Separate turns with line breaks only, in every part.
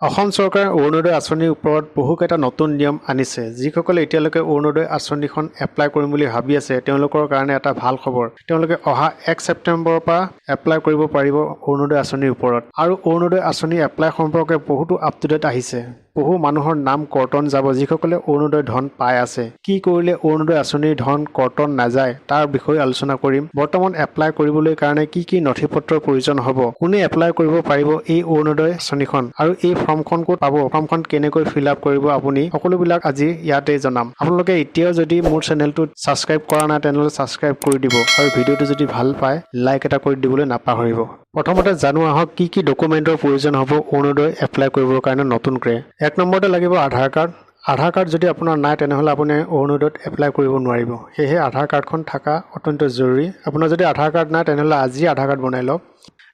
অসম চৰকাৰে অৰুণোদয় আঁচনিৰ ওপৰত বহুকেইটা নতুন নিয়ম আনিছে। যিসকলে এতিয়ালৈকে অৰুণোদয় আঁচনিখন এপ্লাই কৰিম বুলি ভাবি আছে, তেওঁলোকৰ কাৰণে এটা ভাল খবৰ। তেওঁলোকে অহা 1 ছেপ্টেম্বৰৰ পৰা এপ্লাই কৰিব পাৰিব অৰুণোদয় আঁচনিৰ ওপৰত। আৰু অৰুণোদয় আঁচনি এপ্লাই সম্পৰ্কে বহুতো আপ টু ডেট আহিছে। বহু মানুহৰ নাম কৰ্তন যাব, যিসকলে অৰুণোদয় ধন পাই আছে। কি কৰিলে অৰুণোদয় আঁচনিৰ ধন কৰ্তন নাযায়, তাৰ বিষয়ে আলোচনা কৰিম। বৰ্তমান এপ্লাই কৰিবলৈ কাৰণে কি কি নথি পত্ৰৰ প্ৰয়োজন হ'ব, কোনে এপ্লাই কৰিব পাৰিব এই অৰুণোদয় আঁচনিখন আৰু এই ফৰ্মখন ক'ত পাব, ফৰ্মখন কেনেকৈ ফিল আপ কৰিব আপুনি, সকলোবিলাক আজি ইয়াতে জনাম। আপোনালোকে এতিয়াও যদি মোৰ চেনেলটোত ছাবস্ক্ৰাইব কৰা নাই, তেনেহ'লে ছাবস্ক্ৰাইব কৰি দিব আৰু ভিডিঅ'টো যদি ভাল পায়, লাইক এটা কৰি দিবলৈ নাপাহৰিব। প্ৰথমতে জানো আহক কি কি ডকুমেণ্টৰ প্ৰয়োজন হ'ব অৰুণোদয় এপ্লাই কৰিবৰ কাৰণে নতুনকৈ। 1 নম্বৰতে লাগিব আধাৰ কাৰ্ড। আধাৰ কাৰ্ড যদি আপোনাৰ নাই, তেনেহ'লে আপুনি অৰুণোদয়ত এপ্লাই কৰিব নোৱাৰিব। সেয়েহে আধাৰ কাৰ্ডখন থকা অত্যন্ত জৰুৰী। আপোনাৰ যদি আধাৰ কাৰ্ড নাই, তেনেহ'লে আজি আধাৰ কাৰ্ড বনাই লওক।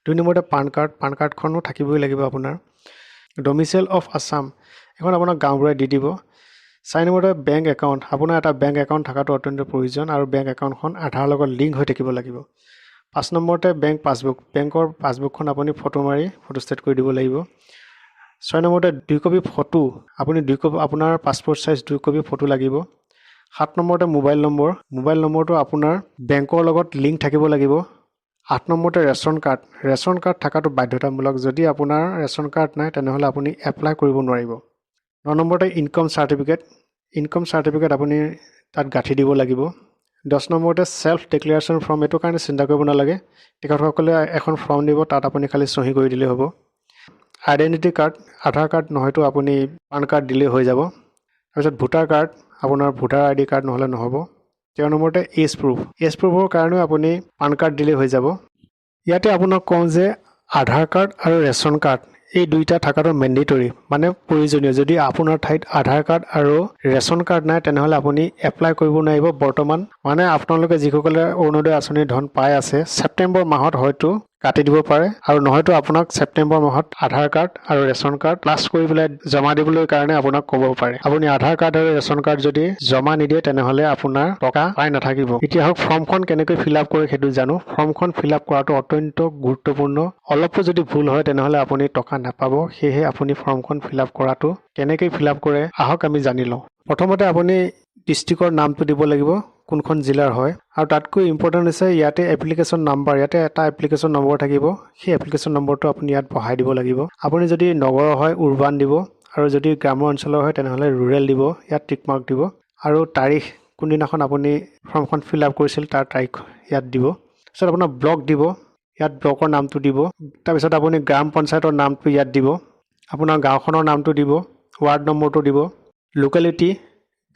2 নম্বৰতে পান কাৰ্ড। পান কাৰ্ডখনো থাকিবই লাগিব আপোনাৰ। ডমিচিয়েল অফ আছাম, এখন আপোনাক গাঁওবুঢ়াই দি দিব। 4 নম্বৰতে বেংক একাউণ্ট। আপোনাৰ এটা বেংক একাউণ্ট থকাটো অত্যন্ত প্ৰয়োজন আৰু বেংক একাউণ্টখন আধাৰৰ লগত লিংক হৈ থাকিব লাগিব। 5 নম্বৰতে বেংক পাছবুক। বেংকৰ পাছবুকখন আপুনি ফটো মাৰি ফটোষ্টেট কৰি দিব লাগিব। 6 নম্বৰতে 2 কপি ফটো। আপুনি 2 কপি, আপোনাৰ পাছপৰ্ট চাইজ 2 কপি ফটো লাগিব। 7 নম্বৰতে মোবাইল নম্বৰ। মোবাইল নম্বৰটো আপোনাৰ বেংকৰ লগত লিংক থাকিব লাগিব। 8 নম্বৰতে ৰেচন কাৰ্ড। ৰেচন কাৰ্ড থকাটো বাধ্যতামূলক। যদি আপোনাৰ ৰেচন কাৰ্ড নাই, তেনেহ'লে আপুনি এপ্লাই কৰিব নোৱাৰিব। 9 নম্বৰতে ইনকম চাৰ্টিফিকেট। ইনকম চাৰ্টিফিকেট আপুনি তাত গাঁঠি দিব লাগিব। 10 নম্বৰতে চেল্ফ ডিক্লেৰেশ্যন ফৰ্ম। এইটো কাৰণে চিন্তা কৰিব নালাগে। তেখেতসকলে এখন ফৰ্ম দিব, তাত আপুনি খালি চহী কৰি দিলেই হ'ব। আইডেণ্টিটি কাৰ্ড, আধাৰ কাৰ্ড নহয়তো আপুনি পান কাৰ্ড দিলেই হৈ যাব। তাৰপিছত ভোটাৰ কাৰ্ড, আপোনাৰ ভোটাৰ আই ডি কাৰ্ড নহ'লে নহ'ব। 13 নম্বৰতে এজ প্ৰুফ। এজ প্ৰুফৰ কাৰণেও আপুনি পান কাৰ্ড দিলেই হৈ যাব। ইয়াতে আপোনাক কওঁ যে আধাৰ কাৰ্ড আৰু ৰেচন কাৰ্ড এই দুইটা থকাটো মেণ্ডেটৰী, মানে প্ৰয়োজনীয়। যদি আপোনাৰ ঠাইত আধাৰ কাৰ্ড আৰু ৰেচন কাৰ্ড নাই, তেনেহ'লে আপুনি এপ্লাই কৰিব নোৱাৰিব বৰ্তমান। মানে আপোনালোকে যিসকলে অৰুণোদয় আঁচনিৰ ধন পাই আছে, ছেপ্টেম্বৰ মাহত হয়তো কাটি দিব পাৰে আৰু নহয়তো আপোনাক ছেপ্টেম্বৰ মাহত আধাৰ কাৰ্ড আৰু ৰেচন কাৰ্ড প্লাছ কৰি পেলাই জমা দিবলৈ কাৰণে আপোনাক ক'ব পাৰে। আপুনি আধাৰ কাৰ্ড আৰু ৰেচন কাৰ্ড যদি জমা নিদিয়ে, তেনেহ'লে আপোনাৰ টকা পাই নাথাকিব। এতিয়া হওক ফৰ্মখন কেনেকৈ ফিল আপ কৰে সেইটো জানো। ফৰ্মখন ফিল আপ কৰাটো অত্যন্ত গুৰুত্বপূৰ্ণ। অলপো যদি ভুল হয়, তেনেহ'লে আপুনি টকা নাপাব। সেয়েহে আপুনি ফৰ্মখন ফিল আপ কৰাটো কেনেকৈ ফিল আপ কৰে, আহক আমি জানি লওঁ। প্ৰথমতে আপুনি ডিষ্ট্ৰিক্টৰ নামটো দিব লাগিব, কোনখন জিলাৰ হয়। আৰু তাতকৈ ইম্পৰ্টেণ্ট হৈছে ইয়াতে এপ্লিকেশ্যন নাম্বাৰ। ইয়াতে এটা এপ্লিকেশ্যন নম্বৰ থাকিব। সেই এপ্লিকেশ্যন নম্বৰটো আপুনি ইয়াত বহাই দিব লাগিব। আপুনি যদি নগৰৰ হয়, উৰবান দিব আৰু যদি গ্ৰাম্য অঞ্চলৰ হয়, তেনেহ'লে ৰুৰেল দিব। ইয়াত টিক মাৰ্ক দিব আৰু তাৰিখ, কোনদিনাখন আপুনি ফৰ্মখন ফিল আপ কৰিছিল, তাৰ তাৰিখ ইয়াত দিব। তাৰপিছত আপোনাৰ ব্লক দিব, ইয়াত ব্লকৰ নামটো দিব। তাৰপিছত আপুনি গ্ৰাম পঞ্চায়তৰ নামটো ইয়াত দিব, আপোনাৰ গাঁওখনৰ নামটো দিব, ৱাৰ্ড নম্বৰটো দিব। লোকেলিটি,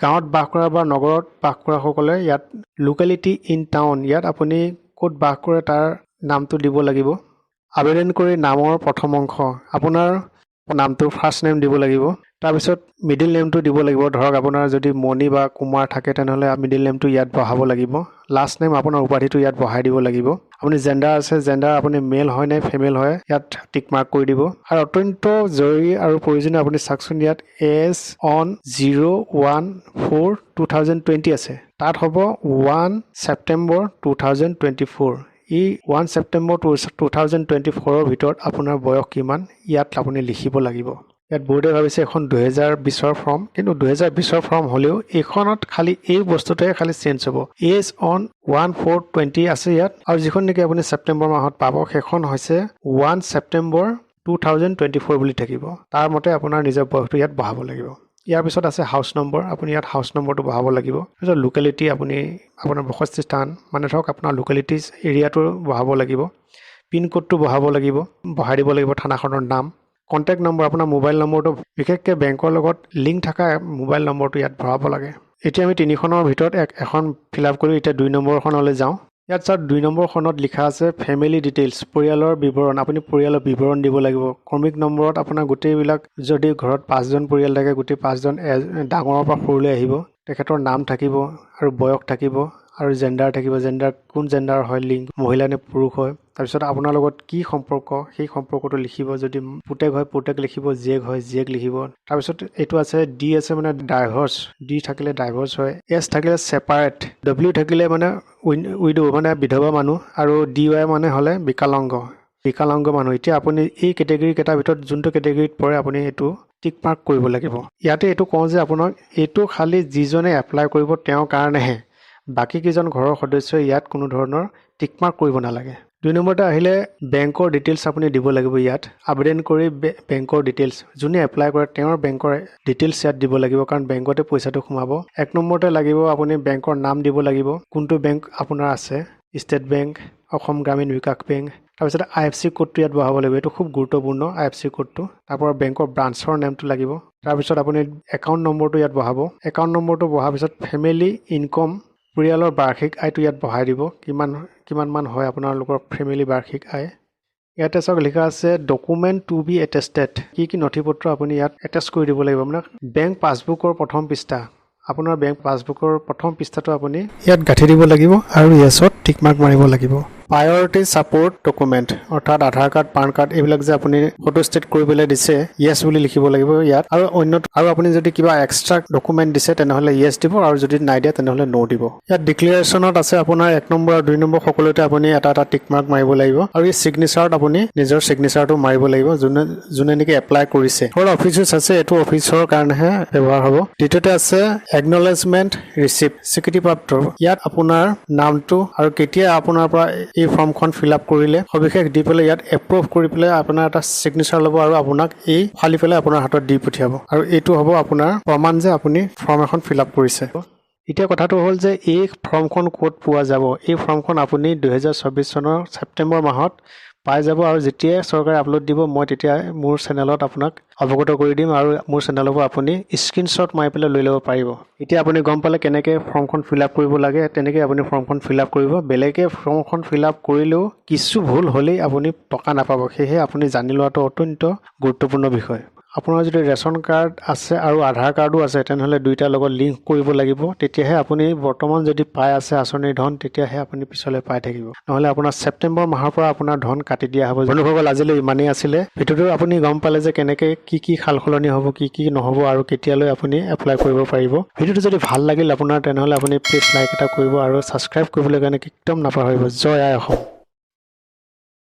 গাঁৱত বাস কৰা বা নগৰত বাস কৰাসকলে ইয়াত লোকেলিটি ইন টাউন, ইয়াত আপুনি ক'ত বাস কৰে তাৰ নামটো দিব লাগিব। আবেদনকাৰী নামৰ প্ৰথম অংশ, আপোনাৰ নামটো ফাৰ্ষ্ট নেম দিব লাগিব। তাৰপিছত মিডিল নেমটো দিব লাগিব। ধৰক আপোনাৰ যদি মণি বা কুমাৰ থাকে, তেনেহ'লে মিডিল নেমটো ইয়াত বহাব লাগিব। লাষ্ট নেম, আপোনাৰ উপাধিটো ইয়াত বহাই দিব লাগিব। আপুনি জেণ্ডাৰ আছে, জেণ্ডাৰ আপুনি মেল হয় নে ফিমেল হয়, ইয়াত টিক মাৰ্ক কৰি দিব। আৰু অত্যন্ত জৰুৰী আৰু প্ৰয়োজনীয়, আপুনি চাওকচোন, ইয়াত age on 0-1-4-2020 আছে, তাত হ'ব 1 September 2024। ই 1 September 2024ৰ ভিতৰত আপোনাৰ বয়স কিমান, ইয়াত আপুনি লিখিব লাগিব। ইয়াত বহুতে ভাবিছে এখন 2020ৰ ফৰ্ম, কিন্তু 2020ৰ ফৰ্ম হ'লেও এইখনত খালি এই বস্তুটোৱে খালি চেঞ্জ হ'ব। এজ অন 1-4-20 আছে ইয়াত আৰু যিখন নেকি আপুনি ছেপ্টেম্বৰ মাহত পাব, সেইখন হৈছে 1 September 2024 বুলি থাকিব। তাৰ মতে আপোনাৰ নিজৰ বয়সটো ইয়াত বহাব লাগিব। ইয়াৰ পিছত আছে হাউচ নম্বৰ। আপুনি ইয়াত হাউচ নম্বৰটো বহাব লাগিব। তাৰপিছত লোকেলিটি, আপুনি আপোনাৰ বসতি স্থান, মানে ধৰক আপোনাৰ লোকেলিটিজ এৰিয়াটো বহাব লাগিব। পিনক'ডটো বহাব লাগিব, বহাই দিব লাগিব। থানাখনৰ নাম, কণ্টেক্ট নম্বৰ, আপোনাৰ মোবাইল নম্বৰটো, বিশেষকৈ বেংকৰ লগত লিংক থকা মোবাইল নম্বৰটো ইয়াত ভৰাব লাগে। এতিয়া আমি তিনিখনৰ ভিতৰত এক এখন ফিল আপ কৰি এতিয়া 2 নম্বৰখনলৈ যাওঁ। ইয়াত চাওক, 2 নম্বৰখনত লিখা আছে ফেমিলি ডিটেইলছ, পৰিয়ালৰ বিৱৰণ। আপুনি পৰিয়ালৰ বিৱৰণ দিব লাগিব। ক্ৰমিক নম্বৰত আপোনাৰ গোটেইবিলাক, যদি ঘৰত পাঁচজন পৰিয়াল থাকে, গোটেই পাঁচজন ডাঙৰৰ পৰা সৰুলৈ আহিব। তেখেতৰ নাম থাকিব আৰু বয়স থাকিব আৰু জেণ্ডাৰ থাকিব। জেণ্ডাৰ কোন জেণ্ডাৰ হয়, লিংগ, মহিলা নে পুৰুষ হয়। তাৰপিছত আপোনাৰ লগত কি সম্পৰ্ক, সেই সম্পৰ্কটো লিখিব। যদি পুতেক হয়, পুতেক লিখিব, জীয়েক হয়, জীয়েক লিখিব। তাৰপিছত এইটো আছে, ডি আছে মানে ডাইভৰ্চ, ডি থাকিলে ডাইভৰ্চ হয়। এছ থাকিলে ছেপাৰেট, ডব্লিউ থাকিলে মানে উইডো, মানে বিধৱা মানুহ আৰু ডি ৱাই মানে হ'লে বিকলাংগ। বিকলাংগ মানুহ। এতিয়া আপুনি এই কেটেগৰী কেইটাৰ ভিতৰত যোনটো কেটেগৰীত পৰে আপুনি এইটো টিক মাৰ্ক কৰিব লাগিব। ইয়াতে এইটো কওঁ যে আপোনাক এইটো খালী যিজনে এপ্লাই কৰিব তেওঁৰ কাৰণেহে, বাকী কেইজন ঘৰৰ সদস্যই ইয়াত কোনো ধৰণৰ টিক মাৰ্ক কৰিব নালাগে। 2 নম্বৰতে আহিলে বেংকৰ ডিটেইলছ আপুনি দিব লাগিব। ইয়াত আবেদন কৰি বেংকৰ ডিটেইলছ, যোনে এপ্লাই কৰে তেওঁৰ বেংকৰ ডিটেইলছ ইয়াত দিব লাগিব, কাৰণ বেংকতে পইচাটো সোমাব। 1 নম্বৰতে লাগিব আপুনি বেংকৰ নাম দিব লাগিব, কোনটো বেংক আপোনাৰ আছে, ষ্টেট বেংক, অসম গ্ৰামীণ বিকাশ বেংক। তাৰপিছত আইএফচি কোডটো ইয়াত বহাব লাগিব, এইটো খুব গুৰুত্বপূৰ্ণ আইএফচি কোডটো। তাৰপৰা বেংকৰ ব্ৰাঞ্চৰ নেমটো লাগিব। তাৰপিছত আপুনি একাউণ্ট নম্বৰটো ইয়াত বহাব। একাউণ্ট নম্বৰটো বহাৰ পিছত ফেমিলি ইনকম, পৰিয়ালৰ বাৰ্ষিক আয়টো ইয়াত বহাই দিব, কিমান কিমানমান হয় আপোনালোকৰ ফেমিলি বাৰ্ষিক আয়। ইয়াতে চাওক লিখা আছে ডকুমেণ্ট টু বি এটেষ্টেড, কি কি নথি পত্ৰ আপুনি ইয়াত এটেচ কৰি দিব লাগিব। মানে বেংক পাছবুকৰ প্ৰথম পৃষ্ঠা, আপোনাৰ বেংক পাছবুকৰ প্ৰথম পৃষ্ঠাটো আপুনি ইয়াত গাঁঠি দিব লাগিব আৰু য়েছত টিক মাৰ্ক মাৰিব লাগিব। প্ৰায়ৰিটি ছাপৰ্ট ডকুমেণ্ট, অৰ্থাৎ আধাৰ কাৰ্ড, পান কাৰ্ড এইবিলাক যে আপুনি ফটো ষ্টেট কৰিবলৈ দিছে, য়েছ বুলি লিখিব লাগিব ইয়াত। আৰু অন্য আৰু আপুনি যদি কিবা এক্সট্ৰা ডকুমেণ্ট দিছে তেনেহ'লে য়েছ দিব, আৰু যদি নাই দিয়া তেনেহ'লে ন' দিব। ইয়াত ডিক্লেৰেশ্যনত আছে আপোনাৰ 1 নম্বৰ আৰু 2 নম্বৰ সকলোতে আপুনি এটা এটা টিক মাৰ্ক মাৰিব লাগিব। আৰু এই ছিগনেচাৰত আপুনি নিজৰ ছিগনেচাৰটো মাৰিব লাগিব, যোনে যোনে নেকি এপ্লাই কৰিছে। ফৰ অফিচেছ আছে, এইটো অফিচৰ কাৰণেহে ব্যৱহাৰ হ'ব। দ্বিতীয়তে আছে একনলেজমেণ্ট ৰিচিপ্ট, স্বীকৃতিপ্ৰাপ্ত। ইয়াত আপোনাৰ নামটো আৰু কেতিয়া আপোনাৰ পৰা এই ফৰ্মখন ফিল আপ কৰিলে সবিশেষ দি পেলাই ইয়াত এপ্ৰুভ কৰি পেলাই আপোনাৰ এটা ছিগনেচাৰ ল'ব আৰু আপোনাক এই ফালি পেলাই আপোনাৰ হাতত দি পঠিয়াব। আৰু এইটো হ'ব আপোনাৰ প্ৰমাণ যে আপুনি ফৰ্ম এখন ফিল আপ কৰিছে। এতিয়া কথাটো হ'ল যে এই ফৰ্মখন ক'ত পোৱা যাব? এই ফৰ্মখন আপুনি 2024 চনৰ ছেপ্টেম্বৰ মাহত পাই যাব। আৰু যেতিয়াই চৰকাৰে আপলোড দিব, মই তেতিয়া মোৰ চেনেলত আপোনাক অৱগত কৰি দিম আৰু মোৰ চেনেলৰ পৰা আপুনি স্ক্ৰীনশ্বট মাৰি পেলাই লৈ ল'ব পাৰিব। এতিয়া আপুনি গম পালে কেনেকৈ ফৰ্মখন ফিল আপ কৰিব লাগে। তেনেকৈ আপুনি ফৰ্মখন ফিল আপ কৰিব। বেলেগে ফৰ্মখন ফিল আপ কৰিলেও কিছু ভুল হ'লেই আপুনি টকা নাপাব। সেয়েহে আপুনি জানি লোৱাটো অত্যন্ত গুৰুত্বপূৰ্ণ বিষয়। আপোনাৰ যদি ৰেচন কাৰ্ড আছে আৰু আধাৰ কাৰ্ডো আছে, তেনেহ'লে দুইটাৰ লগত লিংক কৰিব লাগিব। তেতিয়াহে আপুনি বৰ্তমান যদি পাই আছে আঁচনিৰ ধন, তেতিয়াহে আপুনি পিছলৈ পাই থাকিব। নহ'লে আপোনাৰ ছেপ্টেম্বৰ মাহৰ পৰা আপোনাৰ ধন কাটি দিয়া হ'ব। বন্ধুসকল, আজিলৈ ইমানেই আছিলে। ভিডিঅ'টো আপুনি গম পালে যে কেনেকৈ কি কি সাল সলনি হ'ব, কি কি নহ'ব আৰু কেতিয়ালৈ আপুনি এপ্লাই কৰিব পাৰিব। ভিডিঅ'টো যদি ভাল লাগিল আপোনাৰ, তেনেহ'লে আপুনি প্লিজ লাইক এটা কৰিব আৰু ছাবস্ক্ৰাইব কৰিবলৈ কাৰণে একদম নাপাহৰিব। জয় আই অসম।